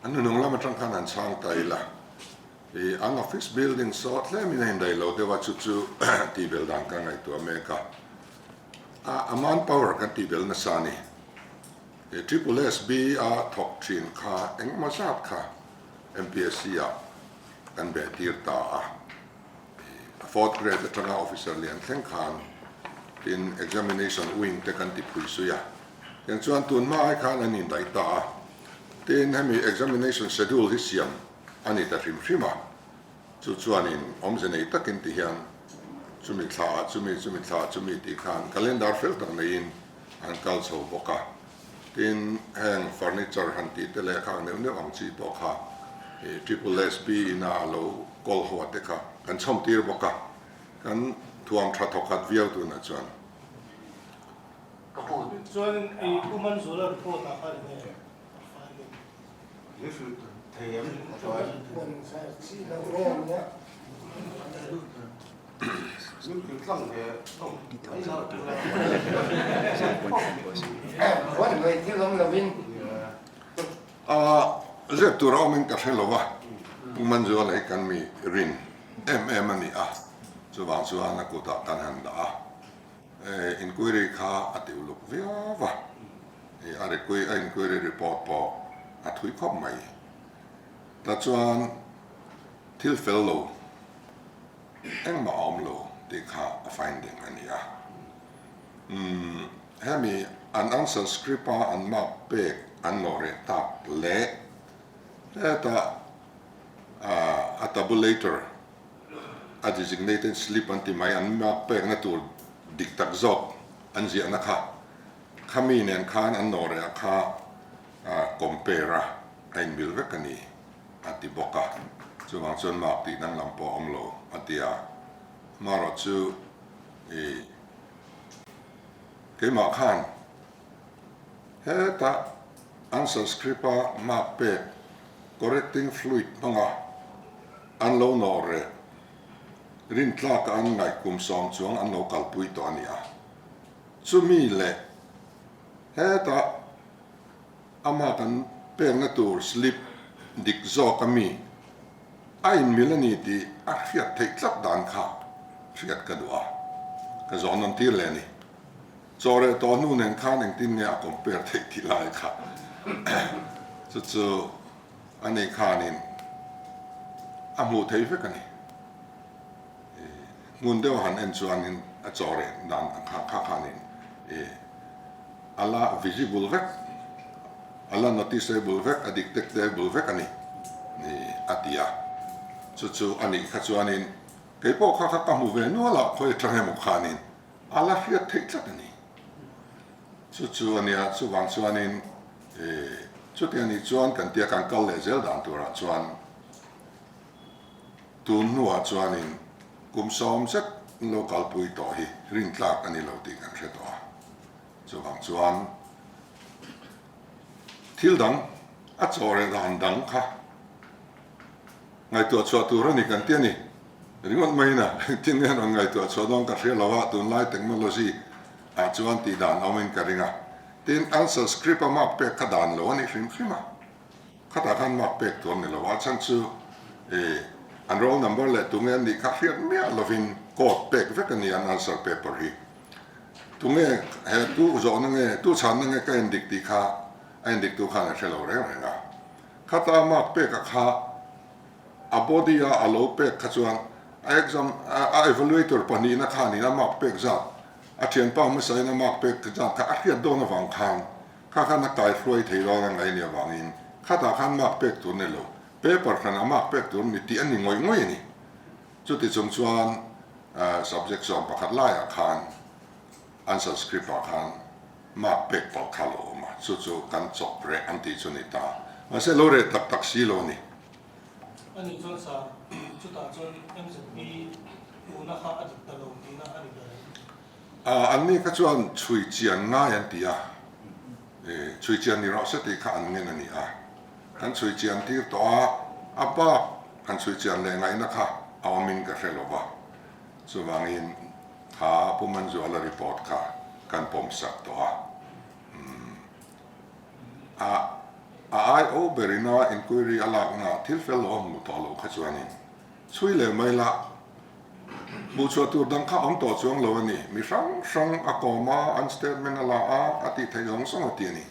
An nunung lam atang khan han chhang ta ila, i an office building saw tlemin a indaih lo deuh a, chu chu tihbel dan ka ngaihtuah mek a. A manpower kan tihbel nasa a ni. I Triple SB a thawk thin kha engemaw zat kha MPSC ah kan beh tir ta a. I fourth grade atanga officer lian thleng khan tin examination wing te kan ti phui sui a. Tiang chuan tun hma ai khan an indaih ta a. Tin hemi examination schedule hi siam a ni ta hrim hrim a. Chu chuanin awmze nei takin ti hian chumi thla ah chumi, chumi thla ah chumi tih khan calendar fel tak neiin an kal chho bawk a. Tin, heng furniture han tih te leh khak neuh neuh ang chi pawh kha i Triple SB ina a lo kawl ho te kha kan chhawm tir bawk a, kan thuam tha thawkhat viau tunah chuan. Ka pu. Chuan i Pu Manzuala report ah khan enge a finding? Min hrilh thei em chuan. Min hrilh tlang ve Zep tur a awmin ka hre lo va, Pu Manzuala hi kan mi rin em em a ni a, chuvang chuan a kutah kan han dah a. Inquiry kha a ti uluk viau va, a inquiry report pawh a thui khawp mai. Tachuan thil fel lo engmah a awm lo tih kha a finding a ni a. Umm hemi an answer script a an mark pek an nawh reh tak leh hetah a tabulator a designated slip an ti mai an mark pekna tur dik tak zawk an ziahna kha khami nen khan an nawh reh a kha compare a a inmil vek a ni a ti bawk a, chuvang chuan mark tih danglam pawh a awm lo a ti a, amaherawh chu i keimah khan hetah answer script a mark pek correcting fluid hmanga an lo nawh reh rintlaka an ngaih kum sawm chuang an lo kalpui tawh a ni a, chumi leh hetah Ama kan pekna tur slip dik zawk a mi a inmil a ni tih a hriat theih tlat dan kha hriat ka duh a, ka zawh nawn tir leh a ni. Chaw reh tawh hnu nen khan engtin nge a compare theih tih lai kha chu chu a nei khanin a hmuh theih vek a ni. Hmun deuh han en chuanin a chaw reh dan kha khanin A la visible vek, a la noticeable vek, a detectable vek a ni, ni a ti a. Chu chu a nih kha chuanin kei pawh kha kha ka hmu ve nual a, khawi atang emaw khanin a la hriat theih tlat a ni. Chu chu a nia, chuvang chuanin chuti a nih chuan kan tia kan kal leh zel dan turah chuan tun hnuah chuanin kum sawm zet lo kalpui tawh hi rintlak a ni lo tih kan hre tawh a. Chuvang chuan thil dang a chaw reh dan dang kha ngaihtuah chhuah tur a ni kan ti a ni. Ringawt maiin a engtin nge rawn ngaihtuah chhuah dawn ka hria lo a, tunlai technology ah chuan tih dan awmin ka ring a. Tin, answer script a mark pek kha dan lo a ni hrim hrim a. Khatah khan mark pek tur a ni lo a, chhan chu ih an roll number leh tunge an nih kha hriat miah lovin code pek vek a ni an answer paper hi. Tunge he tu zawhna nge, tu chhanna nge ka endik tih kha a endiktu khan a hre lo reng reng a. Khata mark peka kha a body a a lo pek kha chuan a exam a evaluator pahnihna khanin a mark pek zat a thianpa hmasain a mark pek zat kha a hriat dawn avang khan kha khan a kaihruai thei dawn a ngaih nia vangin khatah khan mark pek tur ni lo, paper khan a mark pek tur ni tih a ni ngawih ngawih a ni. Chuti chung chuan subject zawm pakhat laiah khan answer script ah khan mark pek palh kha lo awm a, chu chu kan chawp reh an tih chu ni ta. Mahse lo reh tak tak si lo a ni. A nih chuan sir, chutah chuan MZP una kha a dik ta lo tihna a ni ber em? Anni kha chuan chhui chian ngai an ti a, chhui chian ni rawh se tih kha an ngen a ni a. Kan chhui chian tir tawh a, a bak kan chhui chian leh ngaihna kha a awmin ka hre lo va, chuvangin kha Pu Manzuala report kha kan pawm sak tawh a. Umm a. A IO berina inquiry a lakna thil fel lo a hmuh tawh loh kha chuanin chhui leh mai la, hmuhchhuah tur dang kha awm tawh chuang lo a ni. Mi hrang hrang a kawm a, an statement a la a, a tih theih zawng zawng a ti a ni.